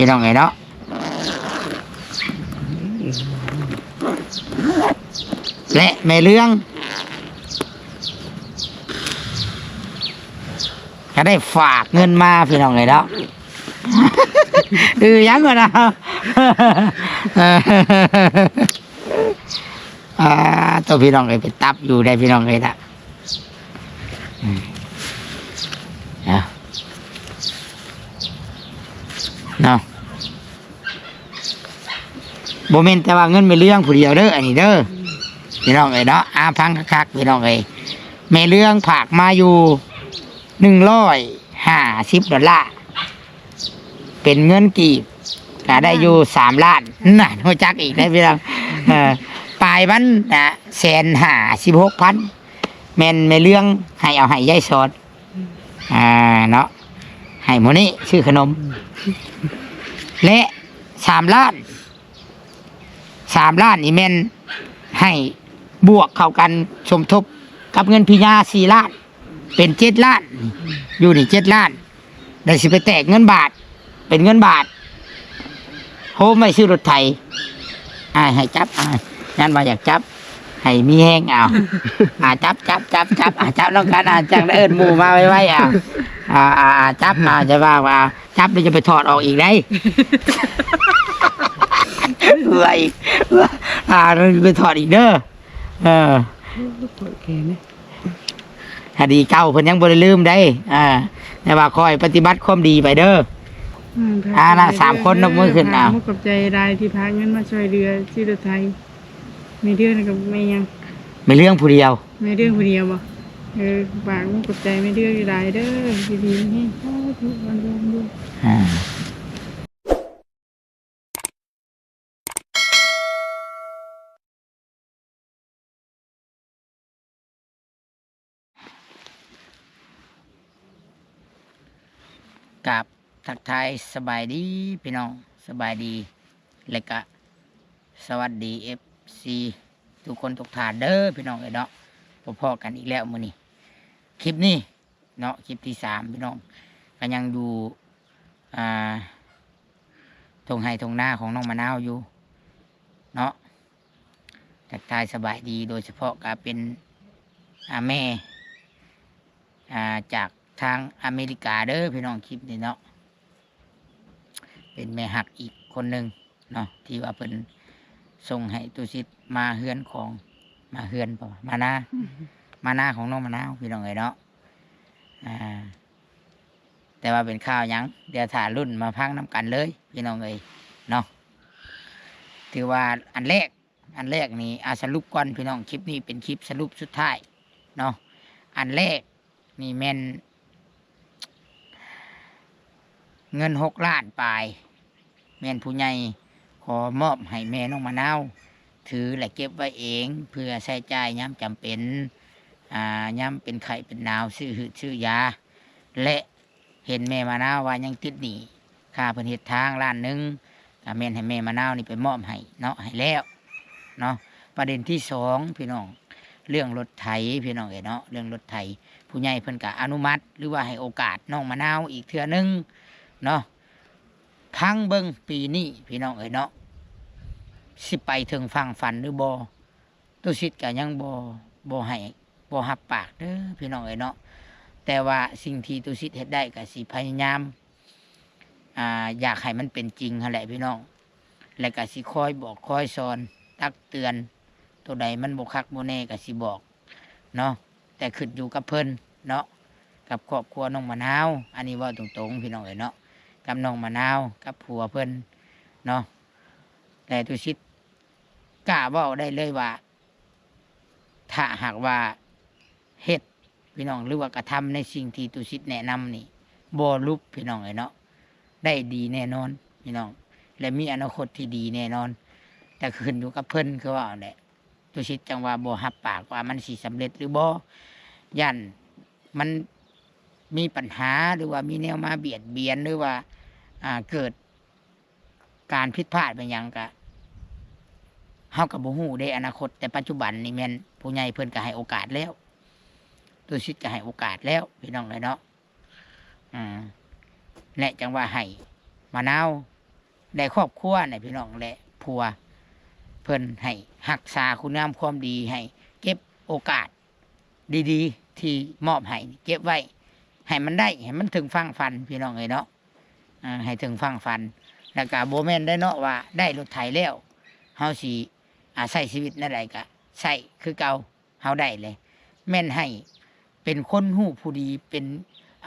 ພີ່ນ້ອງເອີຍເນາະ ແລະແມ່ເລື່ອງ ກໍໄດ້ຝາກເງິນມາພີ່ນ້ອງເອີຍເນາະ ອື ຫຍັງວະນະ ອ່າ ໂຕພີ່ນ້ອງເອີຍ ເປັນຕັບຢູ່ໄດ໋ພີ່ນ້ອງເອີຍນະ ອືມ ເອົາ ເນາະ. ບໍ່ແມ່ນແຕ່ວ່າເງິນແມ່ເລື່ອງຜູ້ດຽວເດີ ອັນນີ້ເດີ ພີ່ນ້ອງເອີຍເນາະ ອ່າ ຟັງຄັກໆ ພີ່ນ້ອງເອີຍ ແມ່ເລື່ອງຝາກມາຢູ່ໜຶ່ງຮ້ອຍຫ້າສິບດອນລາ ເປັນເງິນກີບ ກໍໄດ້ຢູ່ສາມລ້ານ ນັ້ນ ຮູ້ຈັກອີກໄດ໋ພີ່ນ້ອງ ເອີ ປາຍມັນນະ ແສນຫ້າສິບຫົກພັນ ແມ່ນແມ່ເລື່ອງໃຫ້ເອົາໃຫ້ຍາຍສອນ ອ່າ ເນາະ ໃຫ້ມື້ນີ້ຊື້ຂະໜົມ ແລະ ສາມລ້ານ ສາມລ້ານນີ້ແມ່ນໃຫ້ບວກເຂົ້າກັນສົມທົບກັບເງິນພິຍາສີ່ລ້ານ ເປັນເຈັດລ້ານ ຢູ່ນີ້ເຈັດລ້ານ ແລ້ວຊິໄປແຕກເງິນບາດ ເປັນເງິນບາດ ໂຮມໄວ້ຊື້ລົດໄຖ ອ່າ ໃຫ້ຈັບ ອ່າ ຢ້ານວ່າຢາກຈັບ ໃຫ້ມີແຮງ ເອົາ ອ່າ ຈັບ ຈັບ ຈັບ ຈັບ ອ່າ ຈັບນຳກັນ ອ່າ ຈັ່ງໄດ້ເອີ້ນໝູ່ມາໄວໆ ອ່າ ອ່າ ອ່າ ອ່າ ຈັບ ອ່າ ຈະວ່າ ວ່າຈັບແລ້ວຈະໄປຖອດອອກອີກໄດ໋ ເພື່ອອີກ ອ່າ ໄປຖອດອີກເດີ ເອີ ໂອເຄນະ ຄະດີເກົ່າເພິ່ນຍັງບໍ່ໄດ້ລືມໄດ໋ ອ່າ ແຕ່ວ່າຄອຍປະຕິບັດຄວາມດີໄປເດີ ອ່າ ລະສາມຄົນ ຍົກມືຂຶ້ນ ອ່າ ຂອບໃຈຫຼາຍທີ່ພາເງິນມາຊ່ວຍເຫຼືອຊື້ລົດໄຖ ແມ່ເດືອນກັບແມ່ຫຍັງ ແມ່ເລື່ອງຜູ້ດຽວ ແມ່ເລື່ອງຜູ້ດຽວບໍ່ ເອີ ຝາກຂອບໃຈແມ່ເດືອນຫຼາຍເດີ ຢູ່ດີມີແຮງ ສາທຸ ລຳລວຍ ອ່າ ກາບທັກທາຍສະບາຍດີພີ່ນ້ອງ ສະບາຍດີ ແລະກະສະຫວັດດີເອັຟຊີທຸກຄົນທຸກທ່ານເດີພີ່ນ້ອງເອີຍເນາະ ພໍ້ກັນອີກແລ້ວມື້ນີ້ ຄລິບນີ້ ເນາະ ຄລິບທີສາມ ພີ່ນ້ອງ ກໍຍັງຢູ່ ອ່າ ທົ່ງໄຮ່ທົ່ງນາຂອງນ້ອງມະນາວຢູ່ເນາະ ທັກທາຍສະບາຍດີ ໂດຍສະເພາະກໍເປັນ ອ່າ ແມ່ ອ່າ ຈາກທາງອາເມລິກາເດີພີ່ນ້ອງ ຄລິບນີ້ເນາະ ເປັນແມ່ຮັກອີກຄົນໜຶ່ງເນາະ ທີ່ວ່າເພິ່ນສົ່ງໃຫ້ຕຸສິດມາເຮືອນຂອງ ມາເຮືອນ ບໍ່ ມານາ ມານາຂອງນ້ອງມະນາວ ພີ່ນ້ອງເອີຍເນາະ ອ່າ ແຕ່ວ່າເປັນຂ່າວຫຍັງ ດຽວຖ້າລຸ້ນມາຟັງນຳກັນເລີຍ ພີ່ນ້ອງເອີຍເນາະ ຖືວ່າອັນແລກ ອັນແລກນີ້ ອ່າ ສະຫຼຸບກ່ອນພີ່ນ້ອງ ຄລິບນີ້ເປັນຄລິບສະຫຼຸບສຸດທ້າຍເນາະ ອັນແລກນີ້ແມ່ນເງິນຫົກລ້ານປາຍ ແມ່ນຜູ້ໃຫຍ່ຂໍມອບໃຫ້ແມ່ນ້ອງມະນາວ ຖື ແລະ ເກັບໄວ້ເອງ ເພື່ອໃຊ້ຈ່າຍຍາມຈຳເປັນ ອ່າ ຍາມເປັນໄຂ້ເປັນໜາວ ຊື້ຫືດຊື້ຢາ ແລະ ເຫັນແມ່ມະນາວວ່າຍັງຕິດໜີ້ຄ່າເພິ່ນເຮັດທາງລ້ານໜຶ່ງ ກໍແມ່ນໃຫ້ແມ່ມະນາວນີ້ໄປມອບໃຫ້ເນາະ ໃຫ້ແລ້ວເນາະ. ປະເດັນທີສອງ ພີ່ນ້ອງ ເລື່ອງລົດໄຖ ພີ່ນ້ອງເອີຍເນາະ ເລື່ອງລົດໄຖ ຜູ້ໃຫຍ່ເພິ່ນກໍອະນຸມັດ ຫຼືວ່າໃຫ້ໂອກາດນ້ອງມະນາວອີກເທື່ອໜຶ່ງເນາະ. ຟັງເບິ່ງປີນີ້ ພີ່ນ້ອງເອີຍເນາະ ຊິໄປເຖິງຝັ່ງຝັນຫຼືບໍ່? ຕຸສິດກໍຍັງບໍ່ ບໍ່ໃຫ້ ບໍ່ຮັບປາກເດີພີ່ນ້ອງເອີຍເນາະ. ແຕ່ວ່າສິ່ງທີ່ຕຸສິດເຮັດໄດ້ກໍຊິພະຍາຍາມ ອ່າ ຢາກໃຫ້ມັນເປັນຈິງຫັ້ນແຫຼະພີ່ນ້ອງ ແລະກໍຊິຄອຍບອກຄອຍສອນຕັກເຕືອນ ໂຕໃດມັນບໍ່ຄັກບໍ່ແນ່ກໍຊິບອກເນາະ. ແຕ່ຂຶ້ນຢູ່ກັບເພິ່ນເນາະ ກັບຄອບຄົວນ້ອງມະນາວ ອັນນີ້ເວົ້າຕົງໆ ພີ່ນ້ອງເອີຍເນາະ ກັບນ້ອງມະນາວ ກັບຜົວເພິ່ນເນາະ. ແຕ່ຕຸສິດ ກ້າເວົ້າໄດ້ເລີຍວ່າ ຖ້າຫາກວ່າເຮັດ ພີ່ນ້ອງ ຫຼືວ່າກະທຳໃນສິ່ງທີ່ຕຸສິດແນະນຳນີ້ ບໍ່ຫຼຸບ ພີ່ນ້ອງເອີຍເນາະ ໄດ້ດີແນ່ນອນ ພີ່ນ້ອງ ແລະ ມີອະນາຄົດທີ່ດີແນ່ນອນ. ແຕ່ຂຶ້ນຢູ່ກັບເພິ່ນ ຄືວ່າຫັ້ນແຫຼະ ຕຸສິດຈັ່ງວ່າບໍ່ຮັບປາກວ່າມັນຊິສຳເລັດຫຼືບໍ່ ຢ້ານມັນມີບັນຫາ ຫຼືວ່າມີແນວມາບຽດບຽນ ຫຼືວ່າ ອ່າ ເກີດ ການຜິດພາດເປັນຫຍັງກະ ເຮົາກໍບໍ່ຮູ້ເດ້ອະນາຄົດ. ແຕ່ປັດຈຸບັນນີ້ແມ່ນຜູ້ໃຫຍ່ເພິ່ນກໍໃຫ້ໂອກາດແລ້ວ ຕຸສິດກໍໃຫ້ໂອກາດແລ້ວ ພີ່ນ້ອງເອີຍເນາະ. ອ່າ ແລະ ຈັ່ງວ່າໃຫ້ມະນາວ ແລະຄອບຄົວນະພີ່ນ້ອງ ແລະຜົວເພິ່ນ ໃຫ້ຮັກສາຄຸນງາມຄວາມດີ ໃຫ້ເກັບໂອກາດດີໆທີ່ມອບໃຫ້ ເກັບໄວ້ໃຫ້ມັນໄດ້ ໃຫ້ມັນເຖິງຝັ່ງຝັນພີ່ນ້ອງເອີຍເນາະ. ອ່າ ໃຫ້ເຖິງຝັ່ງຝັນ ແລ້ວກະບໍ່ແມ່ນໄດ້ເນາະວ່າໄດ້ລົດໄຖແລ້ວ ເຮົາຊິ ອ່າ ໃຊ້ຊີວິດແນວໃດກະໃຊ້ຄືເກົ່າ ເຮົາໄດ້ເລີຍ ແມ່ນໃຫ້ເປັນຄົນຮູ້ຜູ້ດີ ເປັນ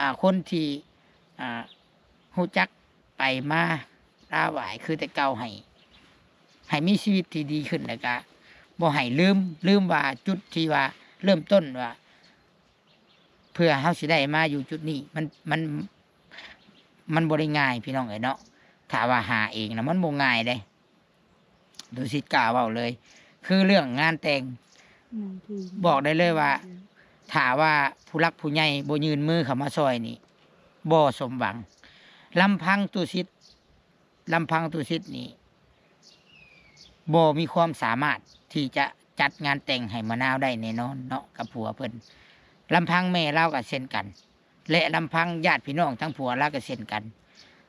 ອ່າ ຄົນທີ່ ອ່າ ຮູ້ຈັກໄປມາລາວຫຼາຍຄືແຕ່ເກົ່າ ໃຫ້ ໃຫ້ມີຊີວິດທີ່ດີຂຶ້ນ ແລ້ວກະບໍ່ໃຫ້ລືມ ລືມວ່າຈຸດທີ່ວ່າເລີ່ມຕົ້ນວ່າ ເພື່ອເຮົາຊິໄດ້ມາຢູ່ຈຸດນີ້ ມັນ ມັນ ມັນບໍ່ໄດ້ງ່າຍພີ່ນ້ອງເອີຍເນາະ. ຖ້າວ່າຫາເອງນະ ມັນບໍ່ງ່າຍເດ້ ດູສິດກ້າເວົ້າເລີຍ ຄືເລື່ອງງານແຕ່ງ ບອກໄດ້ເລີຍວ່າ ຖ້າວ່າຜູ້ຫຼັກຜູ້ໃຫຍ່ບໍ່ຍື່ນມືເຂົ້າມາຊ່ອຍນີ້ ບໍ່ສົມຫວັງ. ລຳພັງຕູສິດ ລຳພັງຕູສິດນີ້ ບໍ່ມີຄວາມສາມາດທີ່ຈະຈັດງານແຕ່ງໃຫ້ມະນາວໄດ້ແນ່ນອນເນາະ ກັບຜົວເພິ່ນ. ລຳພັງແມ່ລາວກໍເຊັ່ນກັນ ແລະ ລຳພັງຍາດພີ່ນ້ອງທາງຜົວລາວກໍເຊັ່ນກັນ.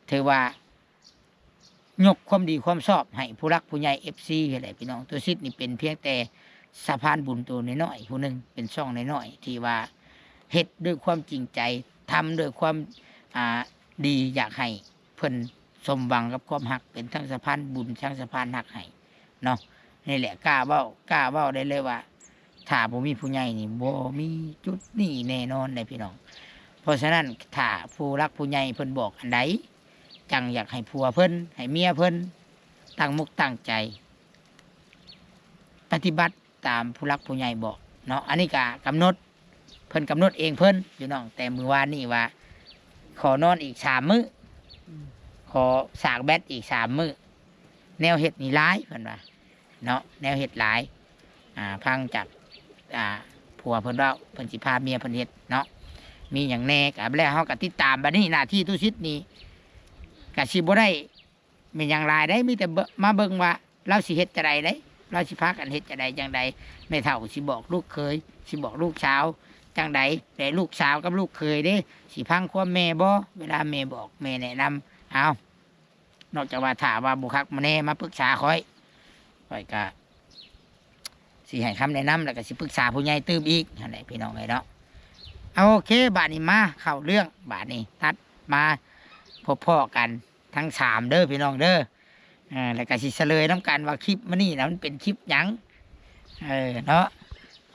ຖືວ່າຍົກຄວາມດີຄວາມຊອບໃຫ້ຜູ້ຫຼັກຜູ້ໃຫຍ່ ເອັຟຊີ ຫັ້ນແຫຼະພີ່ນ້ອງ. ຕູສິດນີ້ເປັນພຽງແຕ່ສະພານບຸນໂຕນ້ອຍໆຜູ້ໜຶ່ງ ເປັນຊ່ອງນ້ອຍໆທີ່ວ່າເຮັດດ້ວຍຄວາມຈິງໃຈ ທຳດ້ວຍຄວາມ ອ່າ ດີ ຢາກໃຫ້ ເພິ່ນສົມຫວັງກັບຄວາມຮັກ ເປັນທັງສະພານບຸນ ທັງສະພານຮັກໃຫ້ເນາະ. ນີ້ແຫຼະ ກ້າເວົ້າ ກ້າເວົ້າໄດ້ເລີຍວ່າ ຖ້າບໍ່ມີຜູ້ໃຫຍ່ນີ້ ບໍ່ມີຈຸດນີ້ແນ່ນອນເດ້ພີ່ນ້ອງ. ເພາະສະນັ້ນ ຖ້າຜູ້ຫຼັກຜູ້ໃຫຍ່ເພິ່ນບອກອັນໃດ ຈັ່ງຢາກໃຫ້ຜົວເພິ່ນ ໃຫ້ເມຍເພິ່ນຕັ້ງມົກຕັ້ງໃຈປະຕິບັດ ຕາມຜູ້ຫຼັກຜູ້ໃຫຍ່ບອກເນາະ. ອັນນີ້ກະກຳນົດ ເພິ່ນກຳນົດເອງເພິ່ນພີ່ນ້ອງ ແຕ່ມື້ວານນີ້ວ່າ ຂໍນອນອີກສາມມື້ ອືມ ຂໍສາກແບັດອີກສາມມື້. ແນວເຮັດນີ້ຫຼາຍເພິ່ນວ່າເນາະ ແນວເຮັດຫຼາຍ ອ່າ ຟັງຈາກ ອ່າ ຜົວເພິ່ນເວົ້າ ເພິ່ນຊິພາເມຍເພິ່ນເຮັດເນາະ. ມີຫຍັງແດ່ ກະແລ້ວເຮົາກະຕິດຕາມ. ບັດນີ້ໜ້າທີ່ຕູສິດນີ້ກະຊິບໍ່ໄດ້ ແມ່ນຫຍັງຫຼາຍເດ້ ມີແຕ່ເບິ່ງ ມາເບິ່ງວ່າລາວຊິເຮັດຈັ່ງໃດເດ້ ລາວຊິພາກັນເຮັດຈັ່ງໃດຈັ່ງໃດ ແມ່ເຖົ້າຊິບອກລູກເຂີຍ ຊິບອກລູກສາວຈັ່ງໃດ ແລະ ລູກສາວກັບລູກເຂີຍເດ້ ຊິຟັງຄວາມແມ່ບໍ່ ເວລາແມ່ບອກ ແມ່ແນະນຳ. ເອົາ ນອກຈາກວ່າຖ້າວ່າບໍ່ຄັກມາແນ່ ມາປຶກສາຂ້ອຍ ຂ້ອຍກະ ຊິໃຫ້ຄຳແນະນຳ ແລ້ວກໍຊິປຶກສາຜູ້ໃຫຍ່ຕື່ມອີກຫັ້ນແຫຼະພີ່ນ້ອງເອີຍເນາະ. ເອົາ ໂອເຄ ບາດນີ້ມາເຂົ້າເລື່ອງ ບາດນີ້ຕັດມາພົບພໍ້ກັນທັງສາມເດີພີ່ນ້ອງເດີ. ເອີ ແລ້ວກໍຊິສະເຫຼີຍນຳກັນວ່າຄລິບມື້ນີ້ນະ ມັນເປັນຄລິບຫຍັງ ເອີ ເນາະ.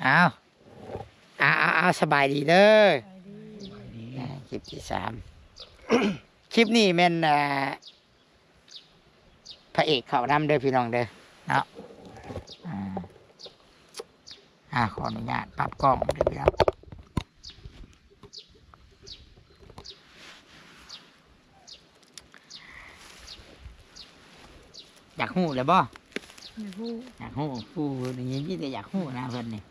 ເອົາ ເອົາ ເອົາ ເອົາ ສະບາຍດີເດີ ສະບາຍດີ ອ່າ ຄລິບທີສາມ ຄລິບນີ້ແມ່ນ ອ່າ ພະເອກເຂົ້ານຳເດີພີ່ນ້ອງເດີເນາະ. ອ່າ ອ່າ ຂໍອະນຸຍາດປັບກ້ອງເດີພີ່ນ້ອງ. ຢາກຮູ້ແລ້ວບໍ່? ຢາກຮູ້ ຢາກຮູ້ ຜູ້ນີ້ມີແຕ່ຢາກຮູ້ນະເພິ່ນນີ້.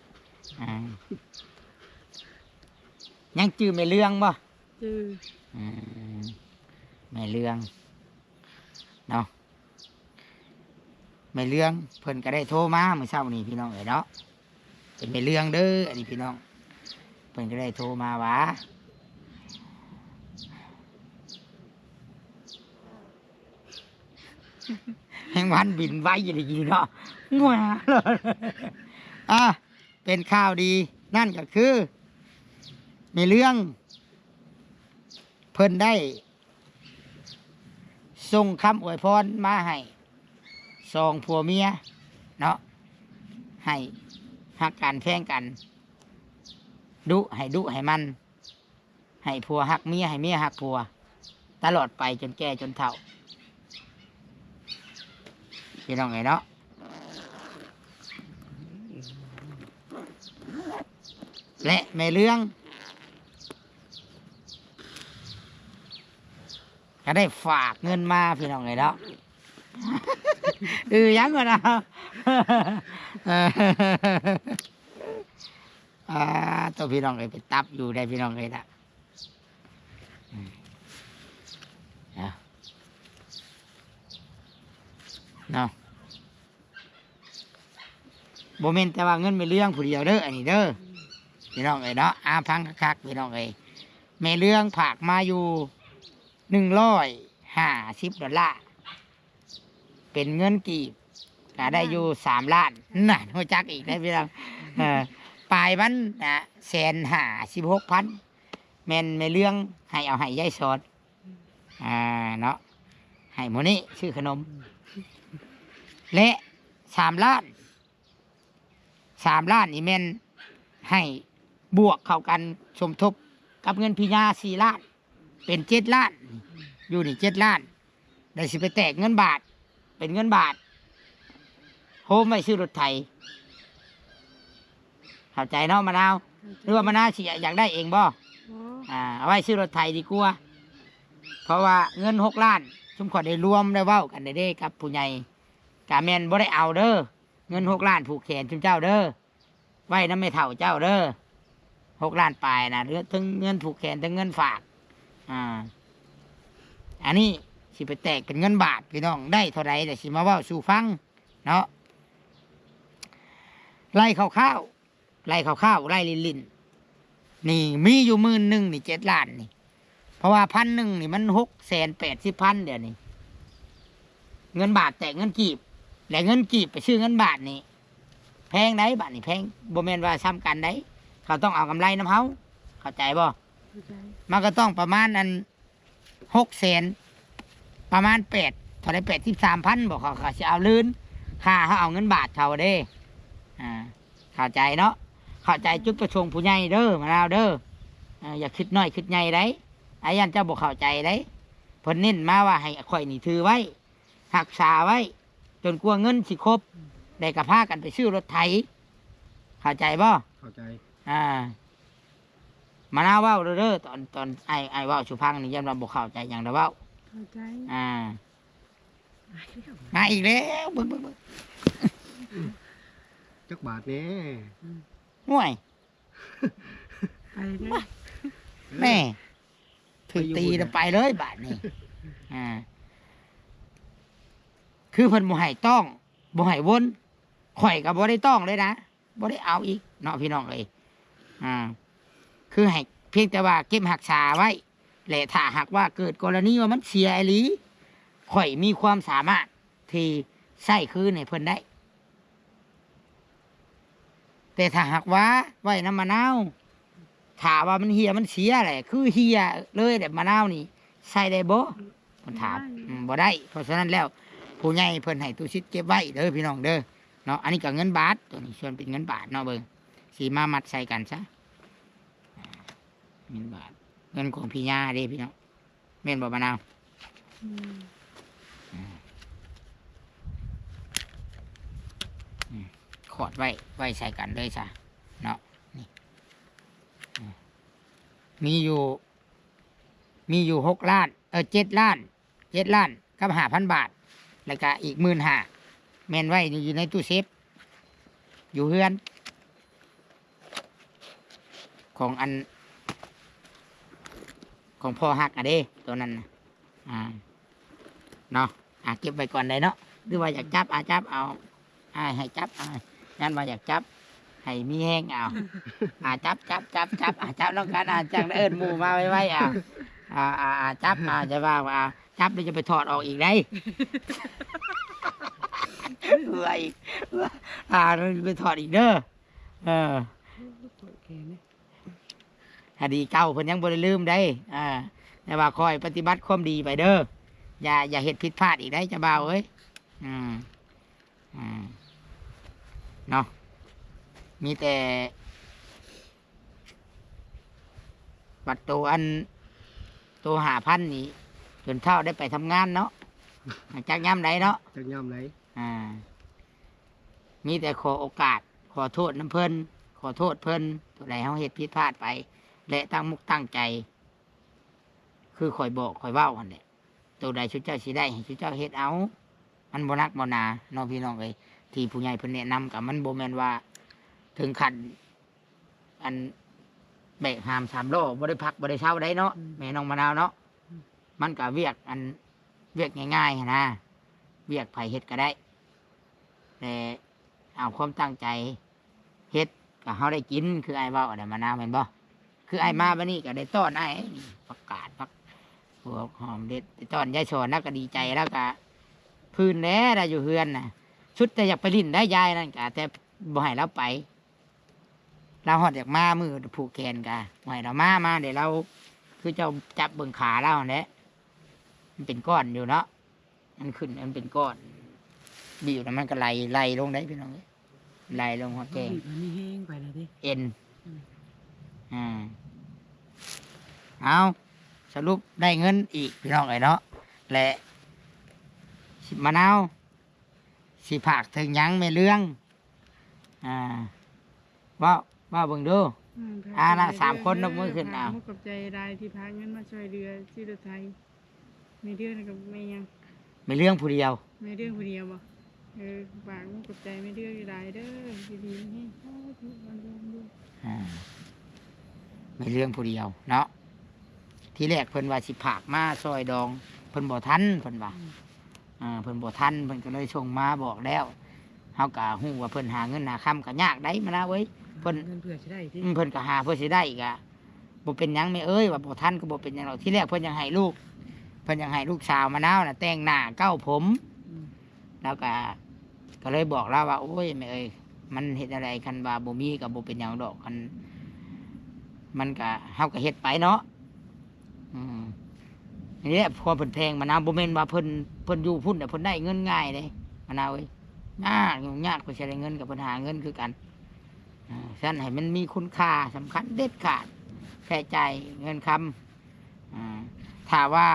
ອ່າ ຍັງຈື່ແມ່ເລື່ອງບໍ່? ຈື່ ອືມ ແມ່ເລື່ອງເນາະ ແມ່ເລື່ອງເພິ່ນກໍໄດ້ໂທມາມື້ເຊົ້ານີ້ພີ່ນ້ອງເອີຍເນາະ. ເປັນແມ່ເລື່ອງເດີ ອັນນີ້ພີ່ນ້ອງ ເພິ່ນກໍໄດ້ໂທມາວ່າ ແມງວັນບິນໄວອີ່ຫຼີເນາະ ງວ ອ່າ ເປັນຂ່າວດີ ນັ້ນກໍຄື ແມ່ເລື່ອງ ເພິ່ນໄດ້ສົ່ງຄຳອວຍພອນມາໃຫ້ສອງຜົວເມຍເນາະ ໃຫ້ຮັກກັນແພງກັນ ດຸ ໃຫ້ດຸໃຫ້ໝັ່ນ ໃຫ້ຜົວຮັກເມຍ ໃຫ້ເມຍຮັກຜົວ ຕະຫຼອດໄປຈົນແກ່ຈົນເຖົ້າ ພີ່ນ້ອງເອີຍເນາະ. ແລະ ແມ່ເລື່ອງ ກໍໄດ້ຝາກເງິນມາ ພີ່ນ້ອງເອີຍເນາະ. ອື ຫຍັງວະນະ? ອ່າ ໂຕ ພີ່ນ້ອງເອີຍ ເປັນຕັບຢູ່ໄດ໋ ພີ່ນ້ອງເອີຍນະ. ອືມ ເອົາ ເນາະ ບໍ່ແມ່ນແຕ່ວ່າເງິນແມ່ເລື່ອງຜູ້ດຽວເດີ ອັນນີ້ເດີ ພີ່ນ້ອງເອີຍເນາະ. ອ່າ ຟັງຄັກໆ ພີ່ນ້ອງເອີຍ ແມ່ເລື່ອງຝາກມາຢູ່ໜຶ່ງຮ້ອຍຫ້າສິບດອນລາ. ປັນເງິນກີບກໍໄດ້ຢູ່ສາມລ້ານ. ນັ້ນ ຮູ້ຈັກອີກແລ້ວພີ່ນ້ອງ. ເອີ ປາຍມັນນະ ແສນຫ້າສິບຫົກພັນ ແມ່ນແມ່ເລື່ອງໃຫ້ເອົາໃຫ້ຍາຍສອນ ອ່າ ເນາະ ໃຫ້ໝູ່ນີ້ຊື້ຂະໜົມ ແລະ ສາມລ້ານ ສາມລ້ານນີ້ແມ່ນໃຫ້ບວກເຂົ້າກັນສົມທົບກັບເງິນພີ່ຍ່າສີ່ລ້ານ ເປັນເຈັດລ້ານ ຢູ່ນີ້ເຈັດລ້ານ ແລ້ວຊິໄປແຕກເງິນບາດ ເປັນເງິນບາດ ໂຮມໄວ້ຊື້ລົດໄຖ. ເຂົ້າໃຈເນາະມະນາວ? ເຂົ້າໃຈ. ຫຼືວ່າມະນາວຊິຢາກໄດ້ເອງບໍ່? ບໍ່. ອ່າ ເອົາໄວ້ຊື້ລົດໄຖດີກວ່າ ເພາະວ່າເງິນຫົກລ້ານ ຊຸມຂ້ອຍໄດ້ລວມໄດ້ເວົ້າກັນແລ້ວເດ້ກັບຜູ້ໃຫຍ່ ກະແມ່ນບໍ່ໄດ້ເອົາເດີ ເງິນຫົກລ້ານຜູກແຂນຊຸມເຈົ້າເດີ ໄວ້ນຳແມ່ເຖົ້າເຈົ້າເດີ ຫົກລ້ານປາຍນະ ເຖິງເງິນຜູກແຂນ ເຖິງເງິນຝາກ. ອ່າ ອັນນີ້ຊິໄປແຕກເປັນເງິນບາດພີ່ນ້ອງ ໄດ້ເທົ່າໃດ ແລ້ວຊິມາເວົ້າສູ່ຟັງເນາະ. ໄລ່ຄ່າວໆ ໄລ່ຄ່າວໆ ໄລ່ຫຼິ້ນໆ ນີ້ມີຢູ່ໝື່ນໜຶ່ງນີ້ ເຈັດລ້ານນີ້ ເພາະວ່າພັນໜຶ່ງນີ້ມັນຫົກແສນແປດສິບພັນ ດຽວນີ້ ເງິນບາດແຕກເງິນກີບ ແລະເງິນກີບໄປຊື້ເງິນບາດນີ້ ແພງໃດ໋ ບາດນີ້ແພງ ບໍ່ແມ່ນວ່າສ່ຳກັນໃດ໋ ເຂົາຕ້ອງເອົາກຳໄລນຳເຮົາ ເຂົ້າໃຈບໍ່? ເຂົ້າໃຈ. ມັນກໍຕ້ອງປະມານອັນ ຫົກແສນ ປະມານແປດ ເທົ່າໃດ ແປດສິບສາມພັນ ບໍ່ ເຂົາ ເຂົາຊິເອົາລື່ນ ຄ່າເຮົາເອົາເງິນບາດເຂົາເດ້. ອ່າ ເຂົ້າໃຈເນາະ ເຂົ້າໃຈຈຸດປະສົງຜູ້ໃຫຍ່ເດີ ມະນາວເດີ. ເອີ ຢ່າຄິດນ້ອຍຄິດໃຫຍ່ໃດ໋ ອ້າຍຢ້ານເຈົ້າບໍ່ເຂົ້າໃຈໃດ໋. ເພິ່ນເນັ້ນມາວ່າໃຫ້ຂ້ອຍນີ້ຖືໄວ້ ຮັກສາໄວ້ ຈົນກວ່າເງິນຊິຄົບ ແລ້ວກໍພາກັນໄປຊື້ລົດໄຖ ເຂົ້າໃຈບໍ່? ເຂົ້າໃຈ. ອ່າ ມະນາວເວົ້າເດີ ຕອນ ຕອນອ້າຍ ອ້າຍເວົ້າສູ່ຟັງນີ້ ຢ້ານວ່າບໍ່ເຂົ້າໃຈຫຍັງ ດຽວເວົ້າ. ເຂົ້າໃຈ. ອ່າ ມາອີກແລ້ວ ເບິ່ງ ເບິ່ງ ເບິ່ງ ຈັກບາດແດ່? ອືມ ໂອ້ຍ ໄປເດີ ແມ່ ຖືກຕີແລ້ວໄປເລີຍບາດນີ້. ອ່າ ຄືເພິ່ນບໍ່ໃຫ້ຕ້ອງ ບໍ່ໃຫ້ວົນ ຂ້ອຍກໍບໍ່ໄດ້ຕ້ອງເລີຍນະ ບໍ່ໄດ້ເອົາອີກເນາະ ພີ່ນ້ອງເອີຍ. ອ່າ ຄືໃຫ້ພຽງແຕ່ວ່າເກັບຮັກສາໄວ້ ແລະ ຖ້າຫາກວ່າເກີດກໍລະນີວ່າມັນເສຍອີ່ຫຼີ ຂ້ອຍມີຄວາມສາມາດທີ່ໃຊ້ຄືນໃຫ້ເພິ່ນໄດ້. ແຕ່ຖ້າຫາກວ່າໄວ້ນຳມະນາວ ຖ້າວ່າມັນເຫ່ຍມັນເສຍແຫຼະ ຄືເຫ່ຍເລີຍແຫຼະ ມະນາວນີ້ໃຊ້ໄດ້ບໍ່? ເພິ່ນຖາມ. ບໍ່ໄດ້. ອືມ ບໍ່ໄດ້. ເພາະສະນັ້ນແລ້ວ ຜູ້ໃຫຍ່ເພິ່ນໃຫ້ຕູ້ສິດເກັບໄວ້ເດີພີ່ນ້ອງເດີເນາະ. ອັນນີ້ກໍເງິນບາດ ຕົວນີ້ສ່ວນເປັນເງິນບາດເນາະ. ເບິ່ງ ຊິມາມັດໃສ່ກັນຊະ ເງິນບາດ ເງິນຂອງພີ່ຍ່າເດ້ພີ່ນ້ອງ. ແມ່ນບໍ່ ມະນາວ? ອືມ ອືມ ອືມ ຂອດໄວ້ ໄວ້ໃສ່ກັນເລີຍຊະເນາະ. ນີ້ ອືມ ມີຢູ່ ມີຢູ່ຫົກລ້ານ ເອີ ເຈັດລ້ານ ເຈັດລ້ານກັບຫ້າພັນບາດ ແລ້ວກະອີກໝື່ນຫ້າ ແມ່ນໄວ້ຢູ່ ຢູ່ໃນຕູ້ເຊຟ ຢູ່ເຮືອນ ຂອງອັນ ຂອງພໍ່ຮັກອະເດ້ ໂຕນັ້ນນະ. ອ່າ ເນາະ ອ່າ ເກັບໄວ້ກ່ອນໄດ້ເນາະ ຫຼືວ່າຢາກຈັບ ອ່າ ຈັບເອົາ ອ່າ ໃຫ້ຈັບ ອ່າ ຢ້ານວ່າຢາກຈັບ ໃຫ້ມີແຮງ ເອົາ ອ່າ ຈັບ ຈັບ ຈັບ ຈັບ ອ່າ ຈັບນຳກັນ ອ່າ ຈັ່ງໄດ້ເອີ້ນໝູ່ມາໄວໆ ເອົາ ອ່າ ອ່າ ອ່າ ຈັບ ອ່າ ຈະວ່າ ອ່າ ຈັບແລ້ວຈະໄປຖອດອອກອີກໄດ໋ ເອີ ອີກ ອ່າ ໄປຖອດອີກເດີ. ເອີ ຄະດີເກົ່າເພິ່ນຍັງບໍ່ໄດ້ລືມໄດ໋ ອ່າ ແຕ່ວ່າຄອຍປະຕິບັດຄວາມດີໄປເດີ ຢ່າ ຢ່າເຮັດຜິດພາດອີກໄດ໋ ເຈົ້າບ່າວເອີຍ. ອືມ ອືມ ເນາະ ມີແຕ່ ບັດໂຕອັນ ໂຕຫ້າພັນນີ້ ຈົນເຖົ້າໄດ້ໄປທຳງານເນາະ ຈັກຍາມໃດເນາະ ຈັກຍາມໃດ. ອ່າ ມີແຕ່ຂໍໂອກາດ ຂໍໂທດນຳເພິ່ນ ຂໍໂທດເພິ່ນ ໂຕໃດເຮົາເຮັດຜິດພາດໄປ ແລະ ຕັ້ງມຸກຕັ້ງໃຈ ຄືຂ້ອຍບອກຂ້ອຍເວົ້າຫັ້ນແຫຼະ. ໂຕໃດຊຸມເຈົ້າຊິໄດ້ໃຫ້ຊຸມເຈົ້າເຮັດເອົາ ມັນບໍ່ໜັກບໍ່ໜາເນາະ ພີ່ນ້ອງເອີຍ. ທີ່ຜູ້ໃຫຍ່ເພິ່ນແນະນຳກໍມັນບໍ່ແມ່ນວ່າເຖິງຂັ້ນ ອັນ ແບກຫາມສາມລໍ້ ບໍ່ໄດ້ພັກບໍ່ໄດ້ເຊົາໄດ໋ເນາະ ອືມ ແມ່ນ້ອງມະນາວເນາະ. ອືມ ມັນກໍວຽກ ອັນ ວຽກງ່າຍໆຫັ້ນນາ ວຽກໃຜເຮັດກໍໄດ້ ແຕ່ເອົາຄວາມຕັ້ງໃຈ ເຮັດກໍເຮົາໄດ້ກິນ ຄືອ້າຍເວົ້າຫັ້ນນະ ມະນາວແມ່ນບໍ່? ຄືອ້າຍມາບັດນີ້ກໍໄດ້ຕ້ອນອ້າຍ ນີ້ ຜັກກາດ ຜັກຫົວຫອມເດັດ ໄດ້ຕ້ອນຍາຍສອນ ລາວກໍດີໃຈ ລາວກໍ ຄືນແຫຼະ ລາວຢູ່ເຮືອນນະ ສຸດແຕ່ຢາກໄປຫຼິ້ນໄດ້ ຢາຍນັ້ນກະ ແຕ່ບໍ່ໃຫ້ລາວໄປ. ລາວຮອດຢາກມາ ມື້ຜູກແຂນກະບໍ່ໃຫ້ລາວມາ ມາແຕ່ລາວຄືເຈົ້າຈັບເບິ່ງຂາລາວຫັ້ນແຫຼະ ມັນເປັນກ້ອນຢູ່ເນາະ ມັນຂຶ້ນ ມັນເປັນກ້ອນ ບີບແລ້ວມັນກໍໄຫຼ ໄຫຼລົງໄດ໋ພີ່ນ້ອງເອີຍ ໄຫຼລົງຮອດແກ້ງ ມັນມີແຮງໄປແລ້ວເດ້ ເອັນ ອືມ ອ່າ ເອົາ ສະຫຼຸບໄດ້ເງິນອີກພີ່ນ້ອງເອີຍເນາະ ແລະ ມະນາວ ຊິຝາກເຖິງຫຍັງແມ່ເລື່ອງ? ອ່າ ເວົ້າ ເວົ້າເບິ່ງດູ. ອືມ ອ່າ ລະ ສາມຄົນ ເດີ ຍົກມືຂຶ້ນ ຝາກ ເອົາ ຂອບໃຈຫຼາຍທີ່ພາເງິນມາຊ່ວຍເຫຼືອຊື້ລົດໄຖ. ແມ່ເດືອນກັບແມ່ຫຍັງ? ແມ່ເລື່ອງຜູ້ດຽວ. ແມ່ເດືອນຜູ້ດຽວບໍ່? ເອີ ຝາກຂອບໃຈແມ່ເດືອນຫຼາຍເດີ ຢູ່ດີມີແຮງ ສາທຸ ລຳລວຍ ລຳລວຍ. ອ່າ ແມ່ເລື່ອງຜູ້ດຽວເນາະ ທີແລກເພິ່ນວ່າຊິຝາກມາຊ່ອຍດອງ ເພິ່ນບໍ່ທັນ ເພິ່ນວ່າ ອືມ ອ່າ ເພິ່ນບໍ່ທັນ ເພິ່ນກໍເລີຍສົ່ງມາບອກແລ້ວ. ເຮົາກໍຮູ້ວ່າເພິ່ນຫາເງິນຫາຄຳກໍຍາກໄດ໋ ມະນາເອີຍ ເພິ່ນ ເງິນເພື່ອຊິໄດ້ຕິ ອືມ ເພິ່ນກໍຫາເພື່ອຊິໄດ້ ກໍບໍ່ເປັນຫຍັງແມ່ເອີຍ ວ່າບໍ່ທັນກໍບໍ່ເປັນຫຍັງດອກ. ທີແລກເພິ່ນຢາກໃຫ້ລູກ ເພິ່ນຢາກໃຫ້ລູກສາວມະນາວນະແຕ່ງໜ້າເກົ້າຜົມ ອືມ ແລ້ວກໍ ກໍເລີຍບອກລາວວ່າ ໂອ້ຍ ແມ່ເອີຍ ມັນເຮັດແນວໃດ ຄັນວ່າບໍ່ມີກໍບໍ່ເປັນຫຍັງດອກ ຄັນ ມັນກໍ ເຮົາກໍເຮັດໄປເນາະ. ອືມ ນີ້ແຫຼະ ຄວາມເພິ່ນແພງມານຳ ບໍ່ແມ່ນວ່າເພິ່ນ ເພິ່ນຢູ່ພຸ້ນແລ້ວເພິ່ນໄດ້ເງິນງ່າຍເດ້ ມະນາວເອີຍ ຍາກ ຫຍຸ້ງຍາກ ເພິ່ນຊິໄດ້ເງິນ ກໍເພິ່ນຫາເງິນຄືກັນ. ເອີ ຊັ້ນໃຫ້ມັນມີຄຸນຄ່າ ສຳຄັນເດັດຂາດ ໃຊ້ຈ່າຍເງິນຄຳ. ອ່າ ຖ້າວ່າ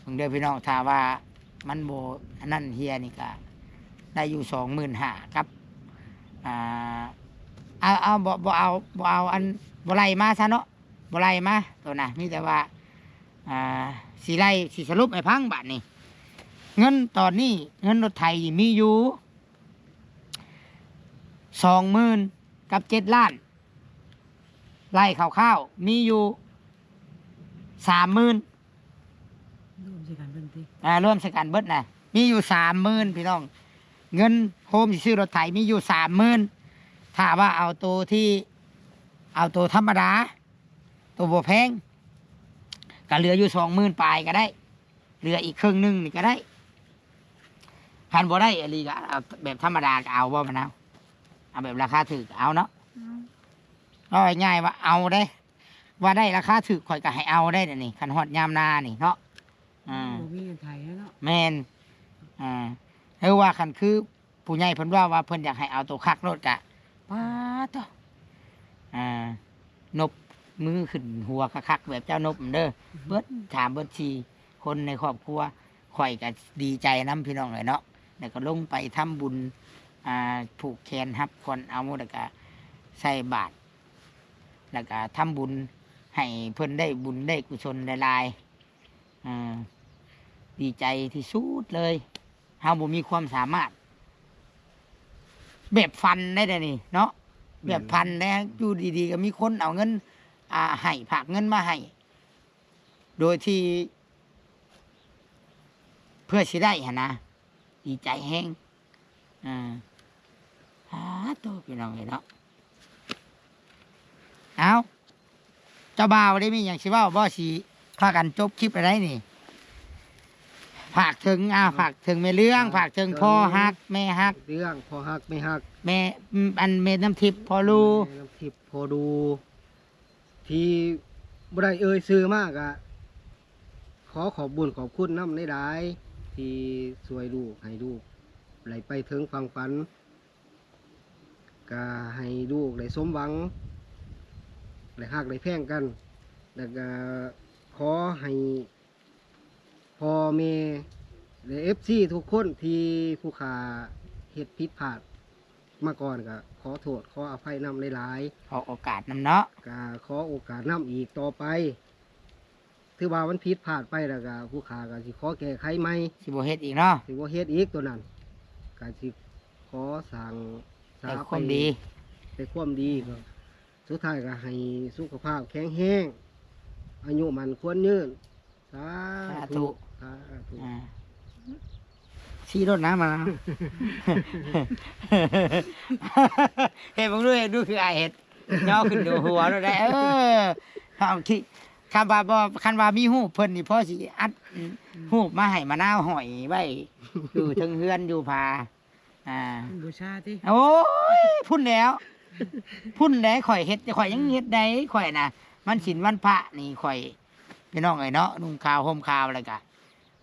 ເບິ່ງເດີພີ່ນ້ອງ ຖ້າວ່າມັນບໍ່ອັນນັ້ນເຮຍນີ້ກໍໄດ້ຢູ່ສອງໝື່ນຫ້າກັບ ອ່າ ເອົາ ເອົາ ບໍ່ ບໍ່ເອົາ ບໍ່ເອົາອັນ ບໍ່ໄລ່ມາຊະເນາະ ບໍ່ໄລ່ມາໂຕນະ ມີແຕ່ວ່າ ອ່າ ຊິໄລ່ ຊິສະຫຼຸບໃຫ້ຟັງບາດນີ້. ເງິນຕອນນີ້ ເງິນລົດໄຖມີຢູ່ສອງໝື່ນກັບເຈັດລ້ານ ໄລ່ຄ່າວໆ ມີຢູ່ສາມໝື່ນ ລວມໃສ່ກັນເບິ່ງຕິ ອ່າ ລວມໃສ່ກັນເບິດນະ ມີຢູ່ສາມໝື່ນພີ່ນ້ອງ. ເງິນໂຮມຊິຊື້ລົດໄຖມີຢູ່ສາມໝື່ນ ຖ້າວ່າເອົາໂຕທີ່ ເອົາໂຕທຳມະດາ ໂຕບໍ່ແພງ ກໍເຫຼືອຢູ່ສອງໝື່ນປາຍກໍໄດ້ ເຫຼືອອີກເຄິ່ງໜຶ່ງນີ້ກໍໄດ້. ຄັນບໍ່ໄດ້ອີ່ຫຼີກໍເອົາແບບທຳມະດາກໍເອົາບໍ່ ມະນາວ? ເອົາແບບລາຄາຖືກກໍເອົາເນາະ ເອົາ ເວົ້າງ່າຍໆວ່າເອົາເດ້ ວ່າໄດ້ລາຄາຖືກຂ້ອຍກໍໃຫ້ເອົາໄດ້ ດຽວນີ້ ຄັນຮອດຍາມນານີ້ເນາະ. ອ່າ ບໍ່ມີເງື່ອນໄຂແລ້ວເນາະ ແມ່ນ. ອ່າ ຫຼືວ່າຄັນຄື ຜູ້ໃຫຍ່ເພິ່ນເວົ້າວ່າເພິ່ນຢາກໃຫ້ເອົາໂຕຄັກໂລດກະ ປາດໂທ້ ອ່າ ນົບມືຂຶ້ນຫົວຄັກໆ ແບບເຈົ້ານົບເດີ ເບິດສາມເບິດສີ່ຄົນໃນຄອບຄົວ. ຂ້ອຍກະດີໃຈນຳພີ່ນ້ອງເອີຍເນາະ ແລ້ວກໍລົງໄປທຳບຸນ ອ່າ ຜູກແຂນຮັບຂວັນເອົາ ແລ້ວກະໃສ່ບາດ ແລ້ວກະທຳບຸນໃຫ້ເພິ່ນໄດ້ບຸນໄດ້ກຸສົນຫຼາຍໆ. ອ່າ ດີໃຈທີ່ສຸດເລີຍ ເຮົາບໍ່ມີຄວາມສາມາດ ແບບຝັນໄດ້ ດຽວນີ້ເນາະ ແມ່ນ ແບບຝັນແດ່ ຢູ່ດີໆກໍມີຄົນເອົາເງິນ ອ່າ ໃຫ້ ຝາກເງິນມາໃຫ້ ໂດຍທີ່ເພື່ອຊິໄດ້ຫັ້ນນະ ດີໃຈແຮງ. ອ່າ ສາທຸ ພີ່ນ້ອງເອີຍເນາະ. ເອົ້າ ເຈົ້າບ່າວໄດ້ມີຫຍັງຊິເວົ້າບໍ່? ຊິພາກັນຈົບຄລິບແລ້ວໄດ໋ນີ້ ຝາກເຖິງ ອ່າ ຝາກເຖິງແມ່ເລື່ອງ ຝາກເຖິງພໍ່ຮັກແມ່ຮັກ ເລື່ອງພໍ່ຮັກແມ່ຮັກ ແມ່ ອືມ ອັນແມ່ນ້ຳທິບພໍ່ດູ ແມ່ນ້ຳທິບພໍ່ດູ ທີ່ບໍ່ໄດ້ເອີ່ຍຊື່ມາກະ ຂໍຂອບບຸນຂອບຄຸນນຳຫຼາຍໆ ທີ່ຊ່ວຍລູກ ໃຫ້ລູກໄດ້ໄປເຖິງຝັ່ງຝັນ ກະໃຫ້ລູກໄດ້ສົມຫວັງ ໄດ້ຮັກໄດ້ແພງກັນ ແລ້ວກະຂໍໃຫ້ ພໍ່ແມ່ ແລະ ເອັຟຊີ ທຸກຄົນທີ່ຜູ້ຂ້າເຮັດຜິດພາດມາກ່ອນ ກໍຂໍໂທດ ຂໍອະໄພນຳຫຼາຍໆ ຂໍໂອກາດນຳເນາະ ກໍຂໍໂອກາດນຳອີກຕໍ່ໄປ. ຖືວ່າມັນຜິດພາດໄປແລ້ວ ກໍຜູ້ຂ້າກໍຊິຂໍແກ້ໄຂໃໝ່ ຊິບໍ່ເຮັດອີກເນາະ ຊິບໍ່ເຮັດອີກໂຕນັ້ນ ກໍຊິຂໍສ້າງສາ ແຕ່ຄວາມດີ ແຕ່ຄວາມດີ ກໍສຸດທ້າຍກໍໃຫ້ສຸຂະພາບແຂງແຮງ ອາຍຸໝັ້ນຂວັນຍືນ. ສາ ສາທຸ ທຸ ສາທຸ ອ່າ ຊີ້ໂລດນະ ມາ ເຮັດເບິ່ງດູ ເຮັດດູຄືອ້າຍເຮັດ ຍໍຂຶ້ນດູຫົວໂລດໄດ໋ ເອີ ເຮົາຄິດ ຄັນວ່າບໍ່ ຄັນວ່າມີຮູບເພິ່ນນີ້ ພໍຊິອັດ ອືມ ອືມ ຮູບມາໃຫ້ມະນາວຫ້ອຍໄວ້ຢູ່ເທິງເຮືອນຢູ່ຜາ ອ່າ ມັນບູຊາຕິ? ໂອ້ຍ ພຸ້ນແຫຼ້ວ ພຸ້ນແຫຼ້ ຂ້ອຍເຮັດ ຂ້ອຍຍັງເຮັດໄດ້ ຂ້ອຍນະ ວັນສິນວັນພະນີ້ ຂ້ອຍ ພີ່ນ້ອງເອີຍເນາະ ນຸ່ງຂາວຫົ່ມຂາວ ແລ້ວກະ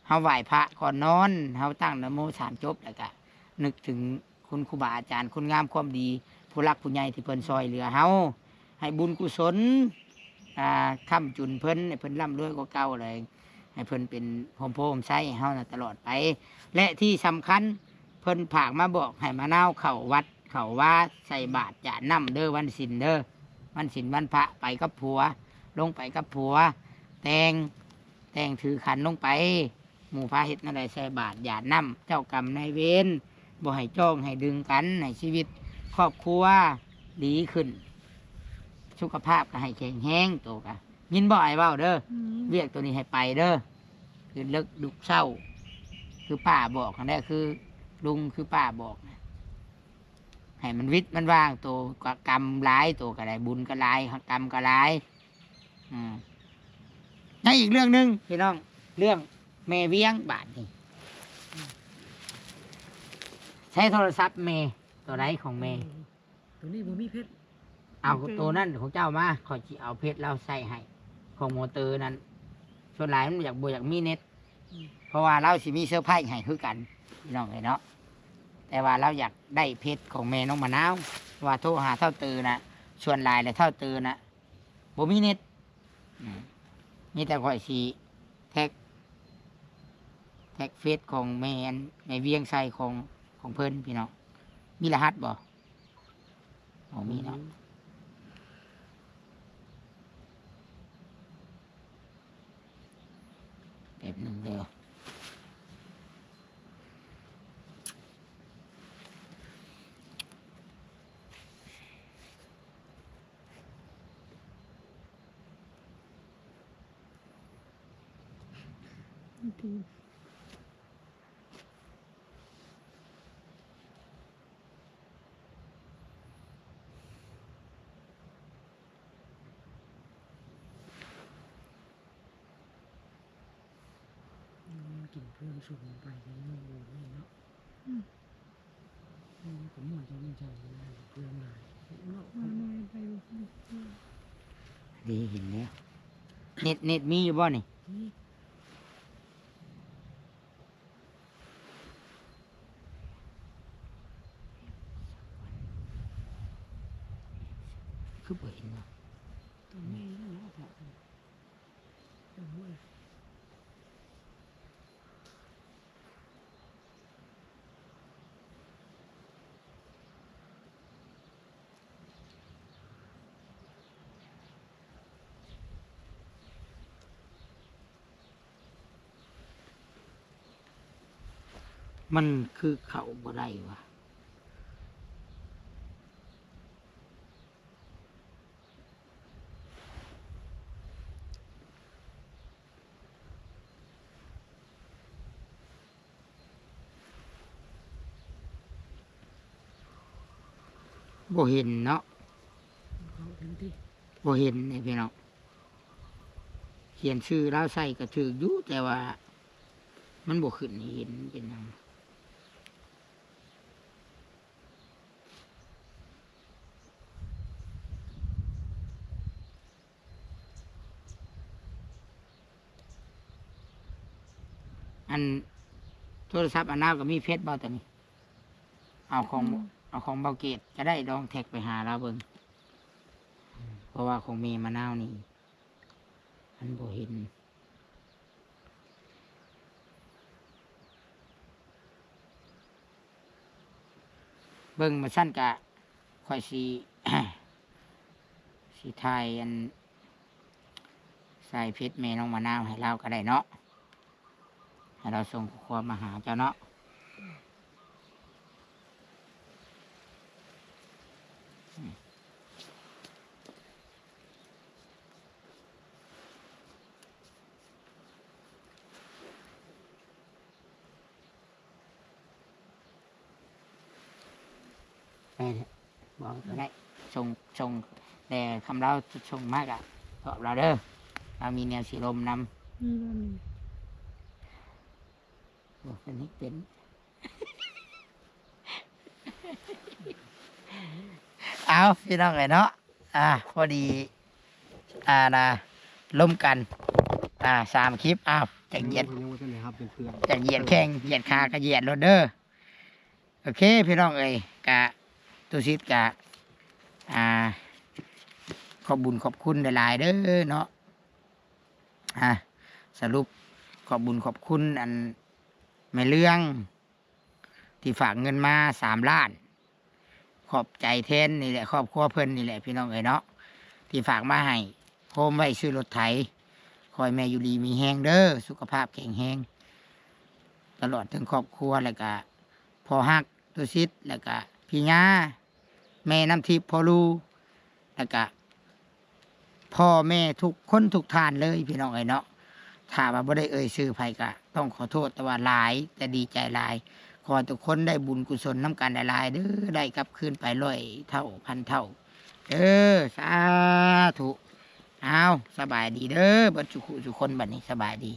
ເຮົາໄຫວ້ພະກ່ອນນອນ ເຮົາຕັ້ງນະໂມສາມຈົບ ແລ້ວກະນຶກເຖິງຄຸນຄູບາອາຈານ ຄຸນງາມຄວາມດີ ຜູ້ຫຼັກຜູ້ໃຫຍ່ທີ່ເພິ່ນຊ່ອຍເຫຼືອເຮົາ ໃຫ້ບຸນກຸສົນ ອ່າ ຄ້ຳຈຸນເພິ່ນ ໃຫ້ເພິ່ນລ່ຳລວຍກວ່າເກົ່າ ແລະ ໃຫ້ເພິ່ນເປັນຮົ່ມໂພຮົ່ມໄຊໃຫ້ເຮົານະຕະຫຼອດໄປ ແລະ ທີ່ສຳຄັນ ເພິ່ນຝາກມາບອກໃຫ້ມະນາວເຂົ້າວັດເຂົ້າວາ ໃສ່ບາດຢາດນ້ຳເດີ ວັນສິນເດີ ວັນສິນວັນພະ ໄປກັບຜົວ ລົງໄປກັບຜົວ ແຕ່ງ ແຕ່ງຖືຂັນລົງໄປ ໝູ່ພາເຮັດແນວໃດ ໃສ່ບາດຢາດນ້ຳ ເຈົ້າກຳນາຍເວນ ບໍ່ໃຫ້ຈ້ອງໃຫ້ດຶງກັນ ໃຫ້ຊີວິດຄອບຄົວດີຂຶ້ນ ສຸຂະພາບກໍໃຫ້ແຂງແຮງ ໂຕກະ ຍິນບໍ່ອ້າຍເວົ້າເດີ ອືມ ວຽກໂຕນີ້ໃຫ້ໄປເດີ ຄືເລິກລຸກເຊົ້າ ຄືປ້າບອກຫັ້ນແຫຼະ ຄືລຸງ ຄືປ້າບອກ ໃຫ້ມັນວິດມັນວ່າງ ໂຕກະກຳຫຼາຍ ໂຕກະໄດ້ບຸນກະຫຼາຍ ກຳກະຫຼາຍ ອືມ ຍັງອີກເລື່ອງໜຶ່ງພີ່ນ້ອງ ເລື່ອງແມ່ວຽງບາດນີ້ ໃຊ້ໂທລະສັບແມ່ ໂຕໃດຂອງແມ່? ໂຕນີ້ບໍ່ມີເພັດ ເອົາ ໂຕນັ້ນຂອງເຈົ້າມາ ຂ້ອຍຊິເອົາເພັດລາວໃສ່ໃຫ້ ຂອງມໍເຕີນັ້ນ ສ່ວນຫຼາຍມັນຢາກ ບໍ່ຢາກມີເນັດ ອືມ ເພາະວ່າລາວຊິມີເຊີໄພຣສ໌ໃຫ້ຄືກັນ ພີ່ນ້ອງເອີຍເນາະ ແຕ່ວ່າລາວຢາກໄດ້ເພັດຂອງແມ່ນ້ອງມະນາວ ເພາະວ່າໂທຫາທ້າວເຕີນະ ສ່ວນຫຼາຍແລ້ວທ້າວເຕີນະ ບໍ່ມີເນັດ ອືມ ມີແຕ່ຂ້ອຍຊິແທັກ ແທັກເຟສຂອງແມ່ ແມ່ວຽງໃສ່ຂອງ ຂອງເພິ່ນ ພີ່ນ້ອງ ມີລະຫັດບໍ່? ບໍ່ມີເນາະ ອືມ ແປັບໜຶ່ງເດີ. ກິນເພື່ອງຊຸມໄປ ກໍຍັງບໍ່ໄດ້ເນາະ ອືມ ມັນກໍມ່ວນໃຈ ມັນໃຈນະ ເພື່ອງຫຼາຍເນາະ ມັນໄປ ນີ້ເຫັນແລ້ວ ເນັດ ເນັດມີຢູ່ບໍ່ນີ້? ມີ. ຄືບໍ່ເຫັນວະ? ຕົວແມ່ນັ້ນເນາະ ຕົວແມ່. ມັນຄືເຂົ້າບໍ່ໄດ້ວະ. ບໍ່ເຫັນເນາະ ບໍ່ເຫັນຕິ ບໍ່ເຫັນນີ້ພີ່ນ້ອງ ຂຽນຊື່ລາວໃສ່ກໍຖືກຢູ່ ແຕ່ວ່າມັນບໍ່ຂຶ້ນໃຫ້ເຫັນ ເປັນຫຍັງ? ອັນໂທລະສັບອານາວກໍມີເຟສບໍ່ຕົວນີ້? ເອົາຂອງ ອືມ ເອົາຂອງເບົາເກດກໍໄດ້ ລອງແທັກໄປຫາລາວເບິ່ງ ເພາະວ່າຂອງແມ່ມະນາວນີ້ ມັນບໍ່ເຫັນ. ເບິ່ງ ບໍ່ຊັ້ນກະຂ້ອຍຊິ ຊິຖ່າຍອັນ ສາຍເຟສແມ່ນ້ອງມະນາວໃຫ້ລາວກໍໄດ້ເນາະ ໃຫ້ລາວສົ່ງຂໍ້ຄວາມມາຫາເຈົ້າເນາະ. ໄປເດ ບອກກໍໄດ້ ສົ່ງ ສົ່ງ ແຕ່ຄຳລາວສົ່ງມາກະຕອບລາວເດີ. ເຮົາມີແນວຊິລົມນຳ. ມີບໍ່ມີ? ໂອ້ ເພິ່ນເຮັດເປັນ. ເອົາ ພີ່ນ້ອງເອີຍເນາະ ອ່າ ພໍດີ ອ່າ ນະ ລົມກັນ ອ່າ ສາມຄລິບ. ເອົາ ຈັກຢຽດ ຍັງບໍ່ທັນໄດ້ຮັບເປັນເພື່ອນ ຈັກຢຽດແຂ້ງຢຽດຂາກະຢຽດໂລດເດີ. ໂອເຄ ພີ່ນ້ອງເອີຍ ກະ ຕຸສິດກະ ອ່າ ຂອບບຸນຂອບຄຸນຫຼາຍໆເດີເນາະ. ອ່າ ສະຫຼຸບ ຂອບບຸນຂອບຄຸນ ອັນ ແມ່ເລື່ອງ ທີ່ຝາກເງິນມາສາມລ້ານ. ຂອບໃຈແທນນີ້ແຫຼະ ຄອບຄົວເພິ່ນນີ້ແຫຼະ ພີ່ນ້ອງເອີຍເນາະ ທີ່ຝາກມາໃຫ້ ໂຮມໄວ້ຊື້ລົດໄຖ. ຂໍໃຫ້ແມ່ຢູ່ດີມີແຮງເດີ ສຸຂະພາບແຂງແຮງ ຕະຫຼອດເຖິງຄອບຄົວ ແລ້ວກະພໍ່ຮັກ ຕຸສິດ ແລ້ວກະພີ່ຍາ ແມ່ນ້ຳທິບ ພໍ່ລູ ແລ້ວກະ ພໍ່ແມ່ທຸກຄົນທຸກທ່ານເລີຍ ພີ່ນ້ອງເອີຍເນາະ. ຖ້າວ່າບໍ່ໄດ້ເອີ່ຍຊື່ໃຜກະຕ້ອງຂໍໂທດ ແຕ່ວ່າຫຼາຍ ແຕ່ດີໃຈຫຼາຍ. ຂໍໃຫ້ທຸກຄົນໄດ້ບຸນກຸສົນນຳກັນຫຼາຍໆເດີ ໄດ້ກັບຄືນໄປຮ້ອຍເທົ່າພັນເທົ່າເດີ ສາທຸ. ເອົາ ສະບາຍດີເດີ ເບິດສຸຂູສຸຄົນ ບັດນີ້ສະບາຍດີ.